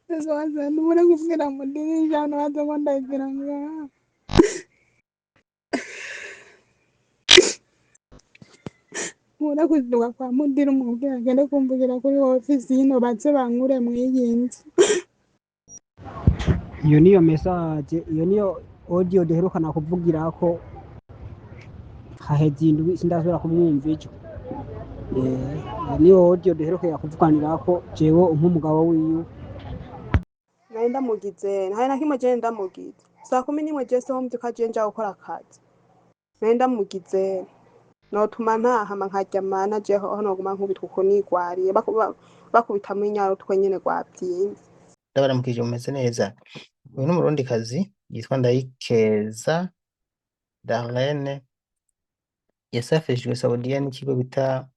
Ndibona kuvugira mudirisha nobaza ko ndagira ngaha. Nkura kuzinduka kwa mudiri umubwira agende kumvugira kuri ofisi yino baze bankure mw'iyi nzu. Iyo niyo message, iyo niyo audio duherukana kuvugirako, haheze indwi sindasubira kumwumva ijwi. Iyo niyo audio duherukira kuvuganirako jewe nk'umugabo wiwe. Nari ndamugize, ntari na kimwe jewe ndamugize. Saa 11 jewe siho mvyuka jewe nja gukora akazi. Nari ndamugize, notuma ntahama nkaryama jewe aho noguma nkubitwa uko nigwariye bakubitamwo inyarutwe nyene rwavyimvye. Ndabaramukije, mumeze neza. Uyu ni umurundikazi yitwa Ndayikeza Darlene, yasafishijwe Saudiya n'ikigo bita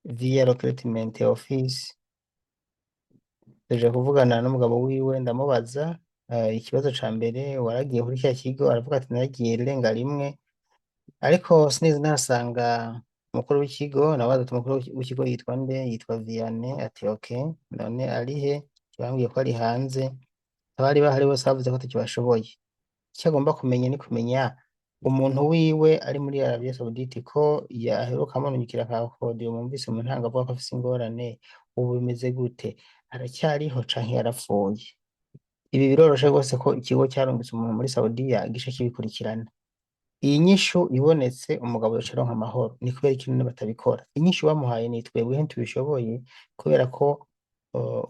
Via Recruitment Office. Tuje kuvugana n'umugabo wiwe, ndamubaza ikibazo ca mbere: waragiye kuri kiriya kigo? Aravuga ati naragiye rirenga rimwe, ariko sinigeze nahasanga umukuru w'ikigo. Nabaza ati umukuru w'ikigo yitwa nde? Yitwa Vianney. Ati okay, none arihe? Bambwiye ko ari hanze. Abari bahari bose bavuze ko atakibashoboye. Icyo agomba kumenya ni kumenya umuntu wiwe ari muri Arabia Saudite, ko yaheruka amununyikira ka audio mwumvise mu ntango avuga ko afise ingorane. Ubu bimeze gute? Aracyariho canke yarapfuye? Ibi biroroshe rwose ko ikigo cyarungitse umuntu muri Saudiya gice kibikurikirana. Iyi nyishu ibonetse, umugabo yoca aronka amahoro. Ni kubera iki none batabikora? Inyishu bamuhaye ni twebwe ntitubishoboye, kubera ko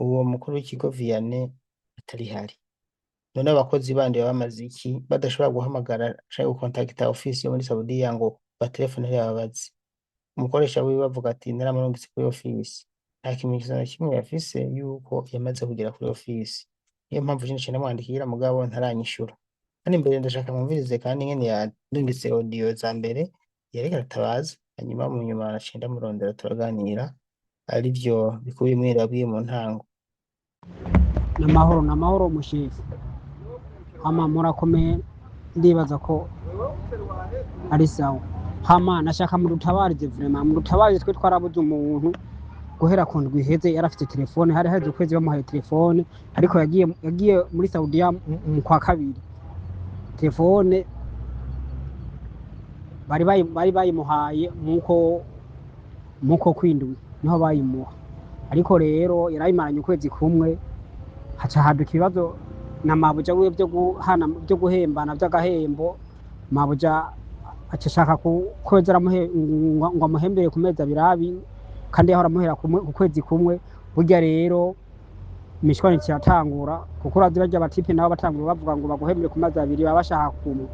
uwo mukuru w'ikigo Vianney atari hari. None abakozi bandi baba bamaze iki badashobora guhamagara canke gukontakita ofisi yo muri Saudiya ngo batelefone bababaze? Umukoresha wiwe avuga ati naramurungitse kuri ofisi, nta kimenyetso na kimwe yafise yuko yamaze kugera kuri ofisi. Niyo mpamvu je naciye ndamwandikira, mugabo ntaranyishura. Kandi imbere ndashaka mwumvirize kandi ingene yandungitse audio za mbere yariko aratabaza, hanyuma mu nyuma naciye ndamurondera turaganira, arivyo bikubiyemwo yabwiye mu ntango. N'amahoro, n'amahoro mushefu. Hama murakomeye, ndibaza ko ari sawa. Hama nashaka mudutabarize, vraiment mudutabarize, twe twarabuze umuntu guhera ku ndwi iheze. Yarafite telefone, hari haheze ukwezi bamuhaye telefone, ariko yagiye muri Saudiya mu kwa kabiri. Telefone bari bayimuhaye muko kwindwi niho bayimuha, ariko rero yarayimaranye ukwezi kumwe, haca haduka ibibazo na mabuja wiwe byo guhana, byo guhembana by'agahembo. Mabuja aca ashaka kweza aramuhe ngo amuhembere ku mezi abiri abi, kandi yahora amuhera ku kwezi kumwe. Burya rero imishwano iratangura, kuko urazi barya batipe nabo batangura bavuga ngo baguhembere ku mezi abiri, baba bashaka kumwe.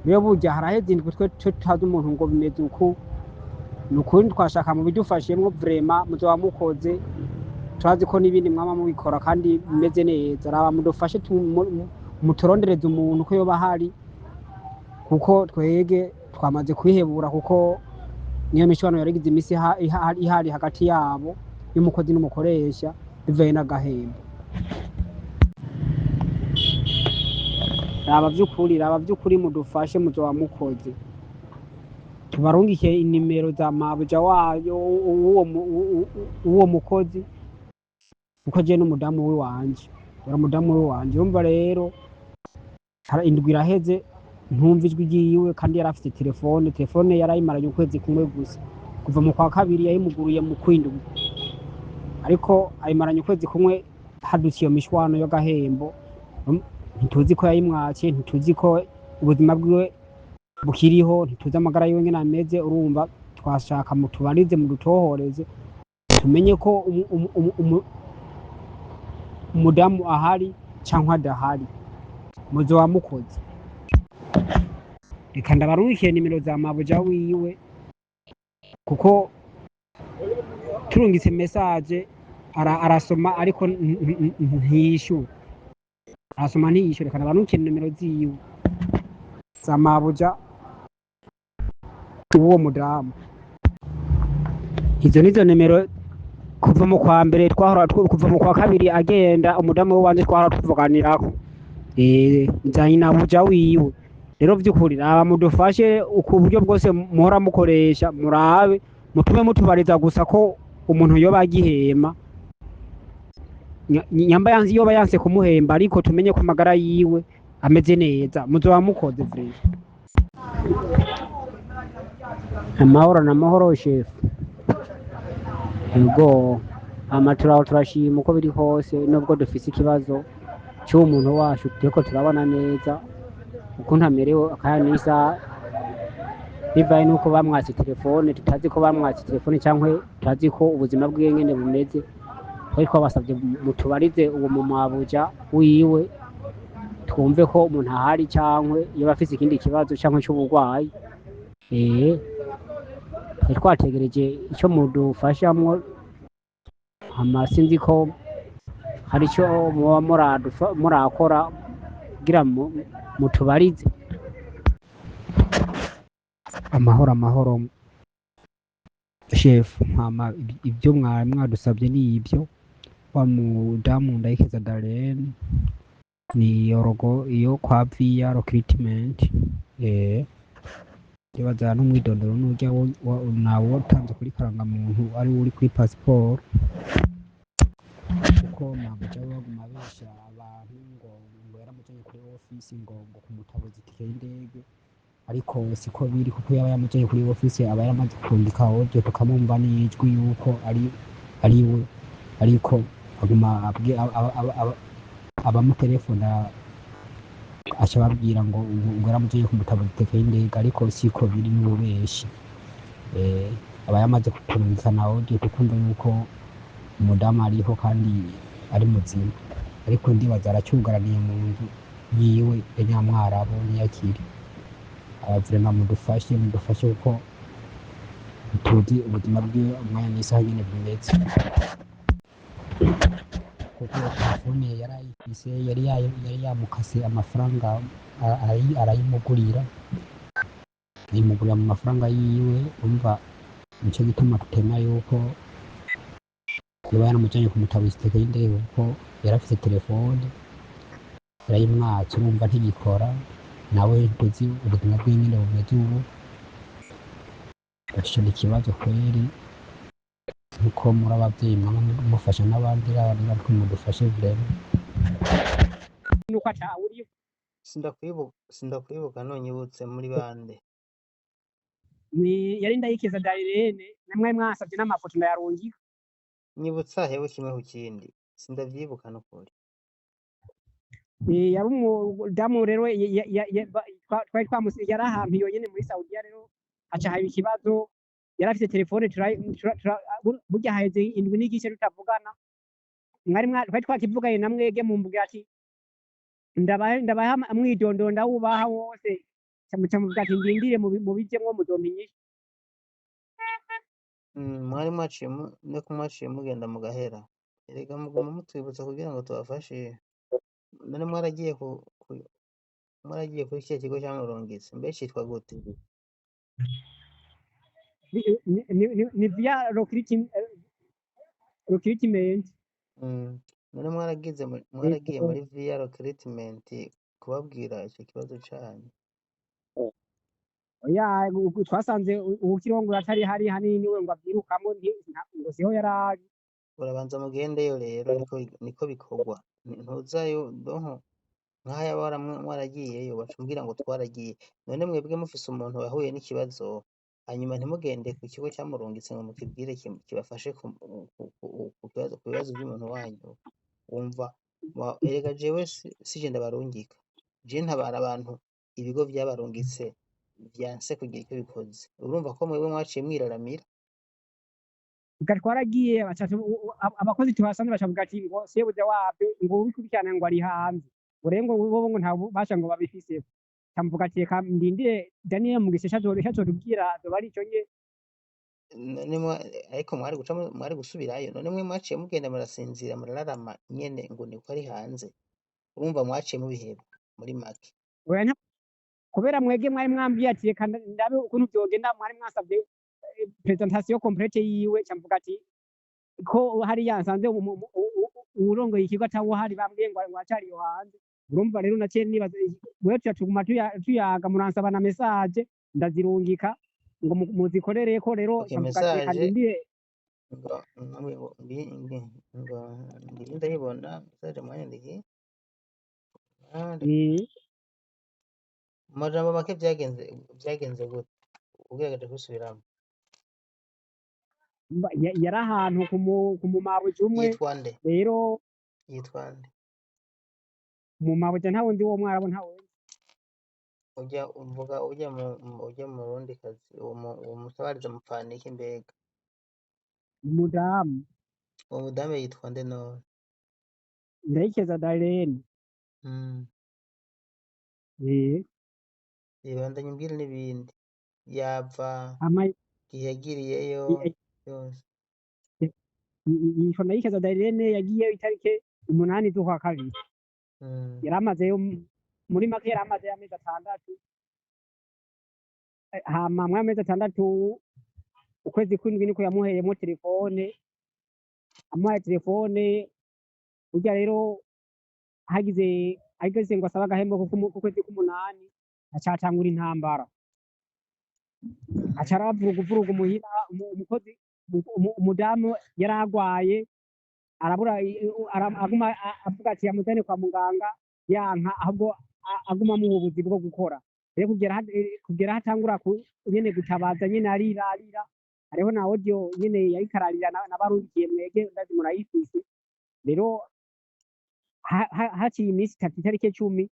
Rero burya haraheze indwi twe tutazi umuntu ngo bimeze uku. Ni ukuri twashaka mubidufashemwo, vraiment muzoba mukoze. Turazi ko n'ibindi mwama mubikora kandi bimeze neza. Raba mudufashe, muturondereze umuntu ko yoba ahari, kuko twege twamaze kwihebura, kuko niyo mishwano yarigize imisi ihari hagati yabo y'umukozi n'umukoresha bivaye n'agahembo. Raba vy'ukuri, raba vy'ukuri mudufashe, muzoba mukoze. Tubarungike inimero za mabuja wayo uwo mukozi, kuko je n'umudamu wiwanje, uri umudamu wiwanje. Urumva rero indwi iraheze ntumva ijwi ryiwe, kandi yari afite telefone. Telefone yarayimaranye ukwezi kumwe gusa, kuva mu kwa kabiri yayimuguruye mu kwindwi, ariko ayimaranye ukwezi kumwe hadutse iyo mishwano y'agahembo. Ntituzi ko yayimwatse, ntituzi ko ubuzima bwiwe bukiriho, ntituzi amagara yiwe ngene ameze. Urumva twashaka mutubarize, mudutohoreze, tumenye ko umudamu ahari cyangwa adahari. Muzoba mukoze. Reka ndabarungikiye nimero za mabuja wiwe, kuko turungitse message arasoma ariko ntiyishyura, arasoma ntiyishyura. Reka ndabarungikiye nimero ziwe za mabuja w'uwo mudamu. Izo nizo nimero kuva mu kwa mbere twahora kuva mu kwa kabiri agenda umudamu wanje twahora tuvuganirako. Nzanye na buja wiwe. Rero vy'ukuri raba mudufashe uku buryo bwose muhora mukoresha, murabe mutume mutubariza gusa ko umuntu yoba agihema. Nyamba yanze, yoba yanse kumuhemba, ariko tumenye ko amagara yiwe ameze neza. Muzoba mukoze vraiment. Amahoro n'amahoro, chef. Yego, hama turaho turashima uko biri hose, nubwo dufise ikibazo c'uwo muntu wacu, turiko turabona neza ukuntu amerewe akaya n'isaha, bivaye nuko bamwatse telefone, tutazi ko bamwatse telefone canke tutazi ko ubuzima bwiwe nyene bumeze. Twari twabasavye mutubarize uwo mumabuja wiwe, twumve ko umuntu ahari canke yoba afise ikindi kibazo canke c'uburwayi. Twari twategereje ico mudufashamwo, hama sinzi ko hari ico muba murakora kugira mutubarize. Amahoro amahoro, chef. Hama ibyo mwari mwadusabye ni ibyo wa mudamu Ndayikeza Darlene, ni yorogo iyo kwa Via Recruitment. Ndibaza n'umwidondoro n'urya nawo utanze kuri karangamuntu ari wo uri kuri passport, kuko mabuja baguma besha abantu ngo yaramujanye kuri office ngo kumutabuza itike y'indege, ariko siko biri, kuko yaba yamujanye kuri office aba yaramaze kurungika audio tukamwumva n'ijwi yuko ari we, ariko aguma abamutelefona aca ababwira ngo yaramujanye kumutabuza itike y'indege, ariko siko biri, n'ububeshi. Aba yamaze kurungika na audio tukumva yuko umudamu ariho kandi ari muzima, ariko ndibaza aracugaraniye mu nzu yiwe ya Nyamwarabu niyakiri. Vraiment mudufashe, mudufashe, kuko tuzi ubuzima bwiwe umwanya n'isaha nyene bimeze, kuko telefone yari ayifise, yari yamukase amafaranga, arayimugurira, ayimugurira mu mafaranga yiwe. Umva, nico gituma tutema yuko yoba yaramujanye kumutabuza itike y'indege, kuko yarafise telefone yarayimwatse, urumva ntigikora, nawe ntuzi ubuzima bwiwe nyene bumeze ubu. Ico ni ikibazo kweri, nkuko muri abavyeyi mwama mufasha n'abandi, natwe mudufashe vraiment. Nuko atawuriho. Sindakwibuka, sindakwibuka, nonyibutse muri bande? Ni yari Ndayikeza Darlene, namwe mwasavye n'amafoto ndayarungika. Nyibutsa hewe kimwe ku kindi, sindavyibuka n'ukuri. Yari umudamu rero twari twamusi, yari ahantu yonyene muri Saudiya, rero haca haba ikibazo, yari afise telefone, burya haheze indwi n'igice tutavugana. Mwari twari twakivuganye na mwege, mumbwira ati ndabaha mwidondoro ndawubaha wose, muca muvuga ati ndindire mubijemwo muzompa inyishu. Mwari mwaciye niko mwaciye mugenda mugahera. Erega muguma mutwibutsa kugira ngo tubafashe. None mwaragiye kuri kiya kigo camurungitse, mbe citwa gute? Ni Via Recruitment. None mwaragiye muri Via Recruitment kubabwira ico kibazo canyu? Oya, twasanze uwukirongora atari hari hanini, we ngo avyirukamo, ngo siho yarari. Urabanza mugendeyo rero, niko bikorwa. Ntuzayo donko nk'aho yaba mwaragiyeyo baca umbwira ngo twaragiye. None mwebwe mufise umuntu yahuye n'ikibazo, hanyuma ntimugende ku kigo camurungitse ngo mukibwire kibafashe ku bibazo vy'umuntu wanyu? Wumva erega jewe sije ndabarungika, je ntabara abantu ibigo vyabarungitse vyanse kugira icyo bikoze. Urumva ko mwebwe mwaciye mwiraramira. Ubwo twaragiye, abakozi tuhasanze bacavuga ati ngo sebuja wabyo ngo ubikurikirana ngo ari hanze, ngo rero ngo bo ngo nta bubasha ngo babifiseko. Camuvuga ati reka ndindire Daniel Mugisha azotubwira, azoba ari ico nye. None ariko mwari guca mwari gusubirayo. None mwe mwaciye mugenda murasinzira, murararama nyene ngo niko ari hanze. Urumva mwaciye mubiheba muri make. Oya, kubera mwebwe mwari mwambwiye ati reka ndabe ukuntu vyogenda, mwari mwasavye présentation complète yiwe, camvuga ati ko hariya nsanze uwurongoye ikigo atawuhari, bambwiye ngo acariyo hanze. Urumva rero naciye nibaza, wewe tuca tuguma tuyaga, muransaba na message ndazirungika ngo muzikorereko rero. Okay, Camvuga ati reka message ndindire. Ngo namwe ngo ngo ngiyi ndayibona message mwanyandikiye. Ah, mu majambo make vyagenze gute ugerageje kubisubiramo? Yari ahantu ku mumabuja umwe. Yitwa nde? Rero Yitwa nde? Mu mabuja nta wundi wo mwarabu ntawe. Ujya uvuga ujya ujya mu rundi kazi, uwo mutabariza mupfana iki mbega? Umudamu. Uwo mudamu yitwa nde none? Ndayikeza Darlene. Ibandanye umbwire n'ibindi yava Ama igihe yagiriyeyo yose. Yitwa Ndayikeza Darlene, yagiyeyo itariki 8 z'ukwa kabiri. Yari amazeyo muri make yari amazeyo amezi 6. Hama muri amezi 6 ukwezi kw'indwi niko yamuheyemo telefone, amuhaye telefone burya rero hagize ageze ngo asabe agahembo k'ukwezi k'umunani, acatangura intambara, aca aravuruguvuruga umuhira. Umukozi umudamu yari agwaye arabura, aguma avuga ati yamuzane kwa muganga, yanka, ahubwo aguma amuha ubuzi bwo gukora. Rero kugera hatangura nyene gutabaza nyene arira arira, hariho na audio nyene yariko ararira nabarungikiye mwege ndazi murayifise. Rero haciye iminsi 3, itariki 10,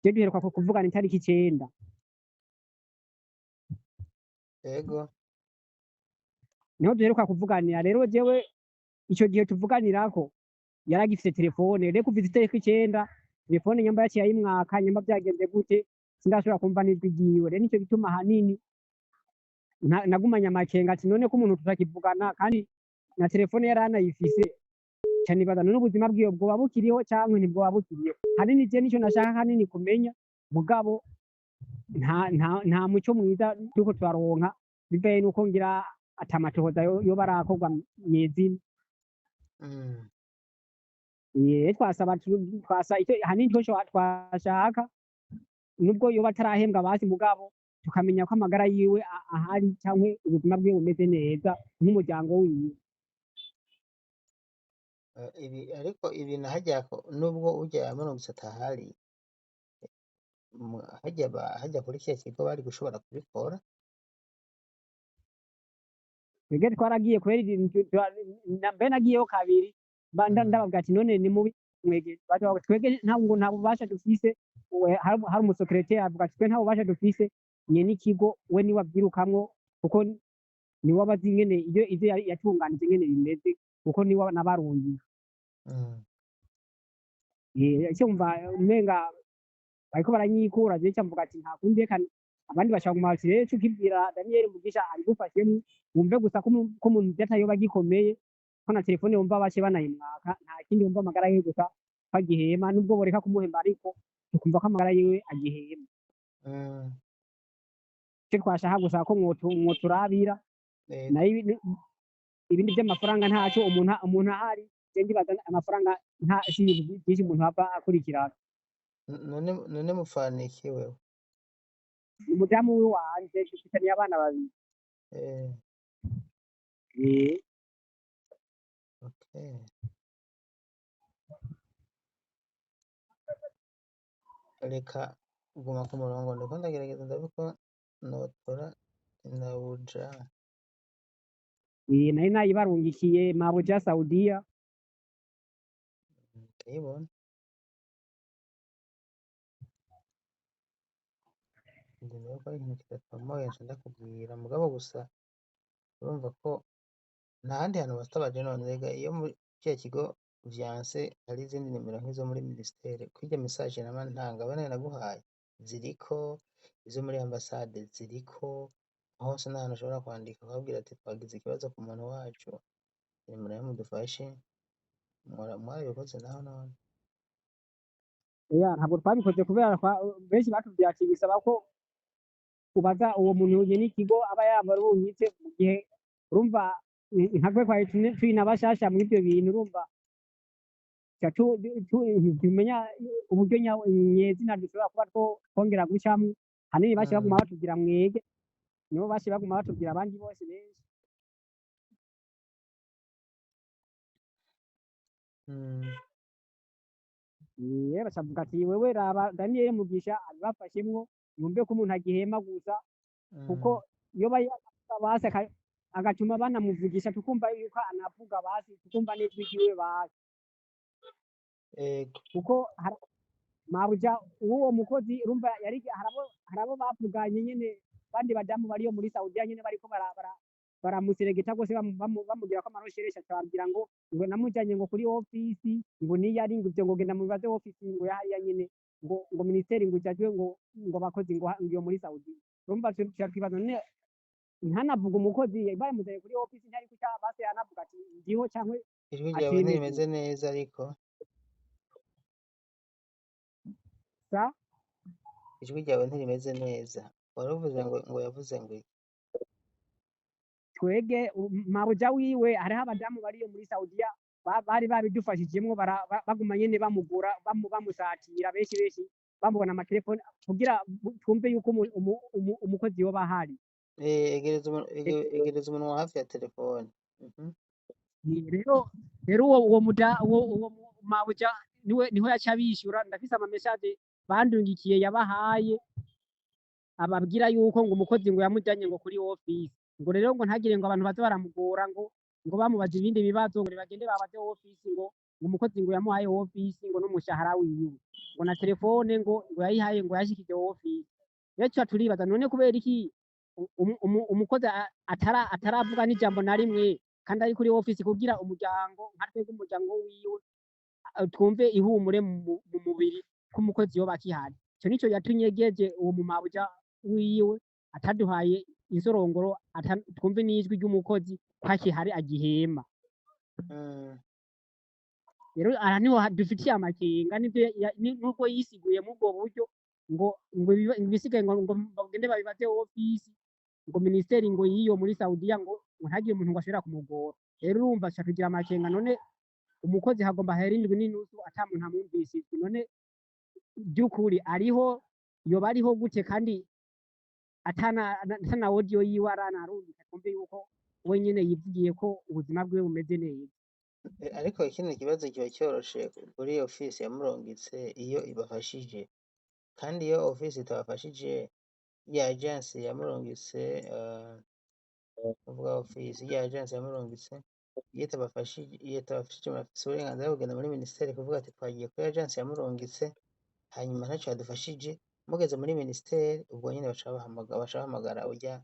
je duheruka kuvugana itariki 9. Yego. Niho duheruka kuvuganira. Rero jewe ico gihe tuvuganirako yaragifise telefone. Rero kuva itariki 9 telefone nyamba yaciye ayimwaka, nyamba vyagenze gute sindashobora kumva n'ijwi ryiwe. Rero nico gituma ahanini nagumanye amakenga ati none ko umuntu tutakivugana kandi na telefone yari anayifise, ca nibaza none ubuzima bwiwe bwoba bukiriho canke ntibwoba bukiriho. Hanini je nico nashaka hanini kumenya, mugabo nta muco mwiza turiko turaronka bivaye nuko ngira ata matohoza yoba arakorwa mw'izina. Twasaba twasa icyo hanini ico twashaka, nubwo yoba atarahembwa basi, mugabo tukamenya ko amagara yiwe ahari canke ubuzima bwiwe bumeze neza nk'umuryango wiwe. Ibi ariko ibi na hajya nubwo urya yamanutse atahari, hajya hajya kuri kiriya kigo bari gushobora kubikora. Twebwe twaragiye kubera mbe nagiyeyo kabiri, ndababwira ati none ni mubi mwege, baca twebwe ntabwo nta bubasha dufise. Hari umusekereteri avuga ati twe nta bubasha dufise, nyene ikigo we niwe avyirukamwo, kuko niwe aba azi ingene ivyo yatunganije ingene bimeze, kuko niwe nabarungiye. Icyo mva umenga bariko baranyikura, je mvuga ati nta kundi, reka abandi bashaka kuguma bati rero ukibwira Daniel Mugisha abigufashemwo, wumve gusa ko umuntu vyatayoba gikomeye, ko na telefone wumva bace banayimwaka, nta kindi, wumva amagara yiwe gusa ko agihema, nubwo boreka kumuhemba ariko tukumva ko amagara yiwe agihema. Ico twashaka gusa ko mwoturabira. Nayo ibindi vy'amafaranga ntaco, umuntu ahari je ndibaza amafaranga nta si ibintu vyinshi umuntu ava akurikirana. None mupfana iki wewe? Umudamu wiwanje, dufitaniye abana babiri. Okay. Reka guma ku murongo, ndiko ndagerageza ndabe ko notora Nabuja. Nari nayibarungikiye Mabuja Saudiya. Ndayibona. Ndabona ko ari ikintu kidatomoye nca ndakubwira, mugabo gusa urumva ko nta handi hantu watabaje none rega iyo muri kiriya kigo vyanse hari izindi nimero nk'izo muri ministere, kwirya message nama ntanga bane naguhaye ziriko, izo muri ambasade ziriko, hose n'ahantu ushobora kwandika ukababwira ati twagize ikibazo ku muntu wacu, nimero mudufashe. Mwarabikoze naho none? Oya, ntabwo twabikoze kubera benshi batubwiye ati bisaba ko ubaza uwo muntu nyene ikigo aba yabarungitse, mu gihe urumva nka twe twari turi na bashasha muri ivyo bintu, urumva tumenya uburyo nyezina dushobora kuba twongera gucamwo. Hanini baciye baguma batubwira mwege, nibo baciye baguma batubwira abandi bose benshi. Mm. Baca bavuga ati wewe raba Daniel Mugisha abibafashemwo yumve ko umuntu agihema gusa, kuko iyo basi agatuma banamuvugisha tukumva yuko anavuga, basi tukumva n'ijwi ryiwe basi. Ego. Kuko mabuja uwo mukozi urumva yari harabo bavuganye nyene, bandi badamu bariyo muri Saudiya nyene bariko baramuseregeta gose, bamugira ko amarosheresha, akababwira ngo namujanye ngo kuri ofisi, ngo niyo ari ngo ivyo, ngo genda mubibaze ofisi ngo yahariya nyene, ngo ministeri ngo ijajwe ngo abakozi ngo iyo muri Saudiya. Urumva tuca twibaza none ntanavuga umukozi bayamuzanye kuri ofisi ntari kuca basi anavuga ati ndiho canke Ijwi ryawe ati ntirimeze neza ariko. Sa? Ijwi ryawe ntirimeze neza. Waravuze ngo yavuze ngo iki? Twege mabuja wiwe hariho abadamu bariyo muri Saudiya bari babidufashijemwo, baguma nyene bamugura, bamusatira benshi benshi, bamubona amatelefone kugira twumve yuko umukozi yoba ahari. Egereza umunwa hafi ya telefone. Rero uwo muda uwo mabuja niwe niho yaca abishyura. Ndafise ama message bandungikiye yabahaye, ababwira yuko ngo umukozi ngo yamujanye ngo kuri office, ngo rero ngo ntagire ngo abantu baze baramugora ngo bamubaze ibindi bibazo, ngo bagende babaze office, ngo umukozi ngo yamuhaye office, ngo n'umushahara wiwe, ngo na telefone ngo yayihaye, ngo yashikije office. Rero tuca turibaza none kubera iki umukozi ataravuga n'ijambo na rimwe kandi ari kuri office, kugira umuryango nka twebwe umuryango wiwe twumve ihumure mu mubiri ko umukozi yoba akihari. Ico nico yatunyegeje uwo mumabuja wiwe, ataduhaye insorongoro twumve n'ijwi ry'umukozi ko akihari agihema. Rero aha niho dufitiye amakenga n'ivyo nubwo yisiguye muri ubwo buryo ngo ibisigaye ngo bagende babibaze office, ngo ministeri ngo yiyo muri Saudiya, ngo ntagire umuntu ngo ashobora kumugora. Rero urumva aca kugira amakenga, none umukozi hagomba hera 7:30 ata muntu amwumvise ijwi, none by'ukuri ariho yoba ariho gute kandi atana audio yiwe aranarungika twumve yuko we nyene yivugiye ko ubuzima bwiwe bumeze neza. Ariko ikindi kibazo kiba cyoroshe kuri office yamurungitse iyo ibafashije, kandi iyo office itabafashije, ya agence yamurungitse, uvuga office ya agence yamurungitse, iyo itabafashije murafise uburenganzira bwo kugenda muri ministeri kuvuga ati twagiye kuri agence yamurungitse hanyuma ntaco yadufashije. Mugeze muri ministeri ubwo nyene baca bahamagara urya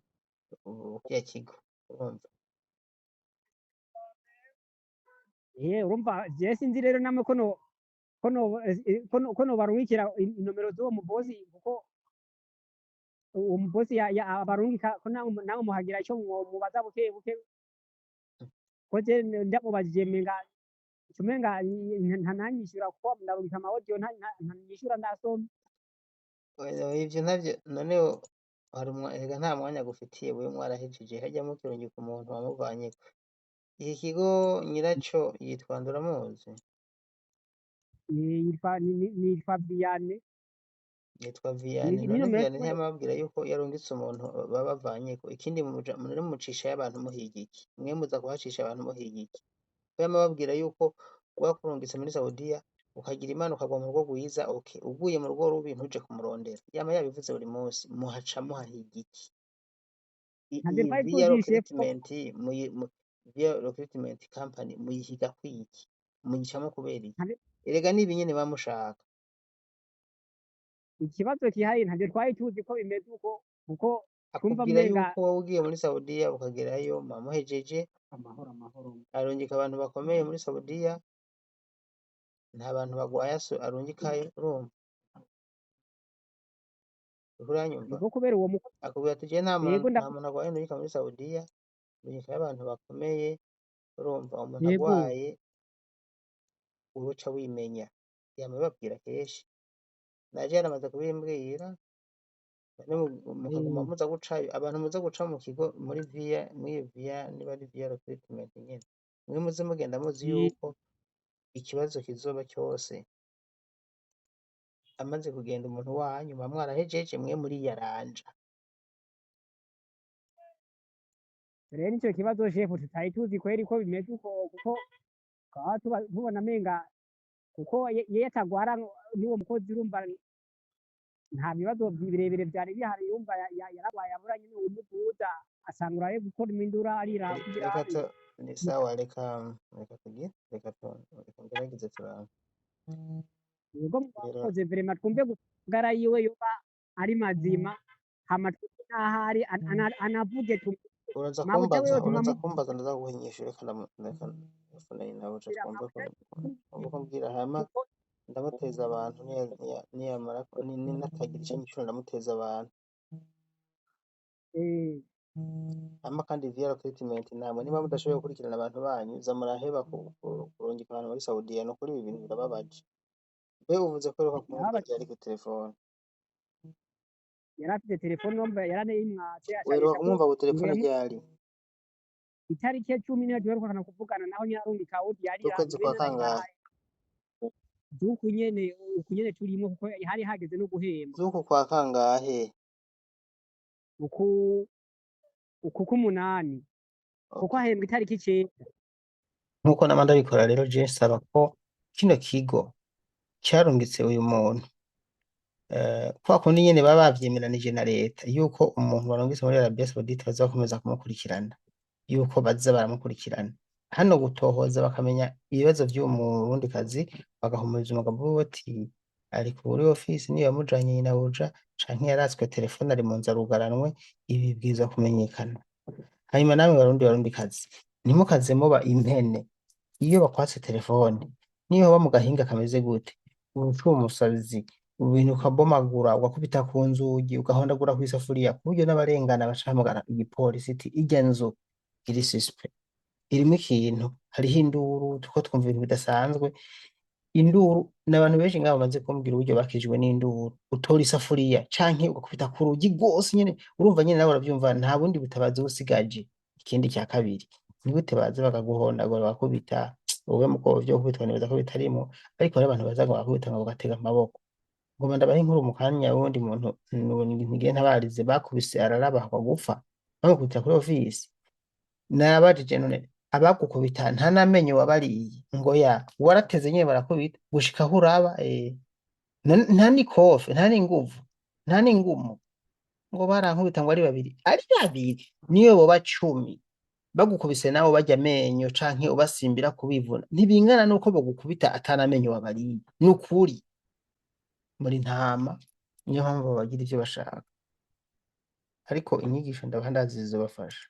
kiriya kigo, urumva. Urumva je sinzi rero namwe ko no barungikira inomero z'uwo mubosi, kuko uwo mubosi abarungika ko namwe muhagira ico mubaza buke buke, ko je ndamubajije menga umenga ntananyishura, kuko ndarungika ama audio ntanyishura ndasoma. Oya, ivyo ntavyo none hari erega nta mwanya agufitiye wewe, mwarahejeje harya mukirungika umuntu wamuvanyeko. Iki kigo nyiraco yitwa nde, uramuzi? Yitwa Vianney. Yitwa Vianney. Ni None nomero Vianney ntiyamabwira yuko yarungitse umuntu baba bavanyeko? Ikindi muri mucishayo abantu muhiga iki? Mwe muza kuhacisha abantu muhiga iki? Ko yamababwira yuko wakurungitse muri Saudiya ukagira Imana ukagwa mu rugo rwiza, okay, uguye mu rugo rubi ntuje kumurondera. Yama yabivuze buri munsi, muhaca muhahiga iki? Ntabyo Iyi twari Via tuzi chef. Recruitment Via Recruitment Company muyihiga kwiki? Muyicamo kubera iki? Erega nibi nyene bamushaka. Ikibazo kihari ntabyo twari tuzi ko bimeze uko, kuko twumva Akubwira umenga yuko wowe ugiye muri Saudiya ukagerayo muhejeje. Amahoro amahoro. Arungika abantu bakomeye muri Saudiya, nta bantu bagwaye arungikayo, urumva? Uriko uranyumva? Niko kubera uwo mukozi. Akubwira ati jewe nta muntu Yego. nta muntu agwaye ndungika muri Saudiya, ndungikayo abantu bakomeye, urumva? Umuntu agwaye wewe uca wimenya. Yama abibabwira kenshi, naje yaramaze kubimbwira. None mukaguma muza gucayo abantu muza guca mu kigo muri Via, muri iyo Via, niba ari Via Recruitment nyene, mwe muze mugenda muzi yuko ikibazo kizoba cyose amaze kugenda umuntu wanyu muba mwarahejeje, mwe muriyaranja. Rero nico kibazo shefu tutari tuzi kweri ko bimeze uko, kuko Tukaba tubona menga kuko ye atagwara n'uwo mukozi, urumva nta bibazo birebire vyari bihari. Yumva yaragwaye, aburanye n'uwumuvuza, asanga uraye gukora imindura arira kugira Reka tu ni sawa, reka tugire, reka ngerageze turabe. Yego. Rero Mwakoze vraiment. Twumve gusagara yiwe yoba ari mazima, hama twumve n'ahari anavuge Uraza mabuja kumbaza wiwe uraza tumamu kumbaza, ndaza kuguha inyishu. Reka ndafuna nabuja twumve ko twumve ko mbwira, hama kuko ndamuteza abantu niyamara ninatagira ico nyishura ndamuteza abantu. Hama kandi VR treatment, namwe niba mudashoboye gukurikirana abantu banyu, za muraheba kurungika abantu muri Saudiya. Nukuri ibi bintu birababaje. Mbe uvuze ko uheruka kumwumva ryari ku telefone? Yari afite telefone, urumva yaranayimwatse Uheruka acanisha ko kumwumva ku ngo telefone ryari? Itariki ya 10 niyo duherukana kuvugana, naho nyarungika audio yarira Z'ukwezi mbe kwa naraye kangahe? Naraye z'uku nyene, uku nyene turimwo, kuko hari hageze no guhembwa. Z'uku kwa kangahe? Uku k'umunani, kuko ahembwa itariki 9. Nkuko nama ndabikora rero, je nsaba ko kino kigo carungitse uyu muntu, kwa kundi nyene baba bavyemeranije na leta yuko umuntu barungitse muri Arabia Saudite bazakomeza kumukurikirana, yuko baza baramukurikirana hano gutohoza, bakamenya ibibazo vy'uwo Murundikazi, bagahumuriza umugabo wiwe ati ari kuri ofisi niyo yamujanye nyinabuja, canke yaratswe telefone ari mu nzu arugaranwe. Ibi bibwirizwa kumenyekana. Hanyuma namwe Barundi, Barundikazi, ntimukaze muba impene. Iyo bakwatse telefone, niyo hoba mu gahinga kameze gute, uca umusazi, ibintu ukabomagura, ugakubita ku nzugi, ugahondagura kw'isafuriya, ku buryo n'abarengana baca bahamagara igipolisi iti irya nzu iri suspect, irimwo ikintu, hariho induru, turiko twumva ibintu bidasanzwe. Induru ni abantu benshi ngaho bamaze kumbwira uburyo bakijwe n'induru. Utora isafuriya canke ugakubita ku rugi rwose nyene, urumva nyene nawe uravyumva, nta bundi butabazi busigaje. Ikindi cya kabiri ni gute baza bakaguhondagura, bakubita wowe muko vyo gukubitwa nibaza ko bitarimo, ariko hari abantu baza ngo bakubita ngo bagatega amaboko. Ngoma ndabaha inkuru mu kanya wundi muntu ntigiye ntabarize, bakubise ararabahwa gupfa, bamukubita kuri ofisi. Nabajije: none abagukubita nta n'amenyo wabariye? Ngo ya warateze nyene, barakubita gushika aho uraba nta n'ikofe, nta n'inguvu, nta n'ingumu. Ngo barankubita ngo ari babiri, ari babiri. Niyo boba 10 bagukubise, nawe barya amenyo canke ubasimbira kubivuna, ntibingana nuko bagukubita atanamenyo wabariye. Nukuri muri ntama, niyo mpamvu bagira ivyo bashaka, ariko inyigisho ndabaha ndazi zizobafasha.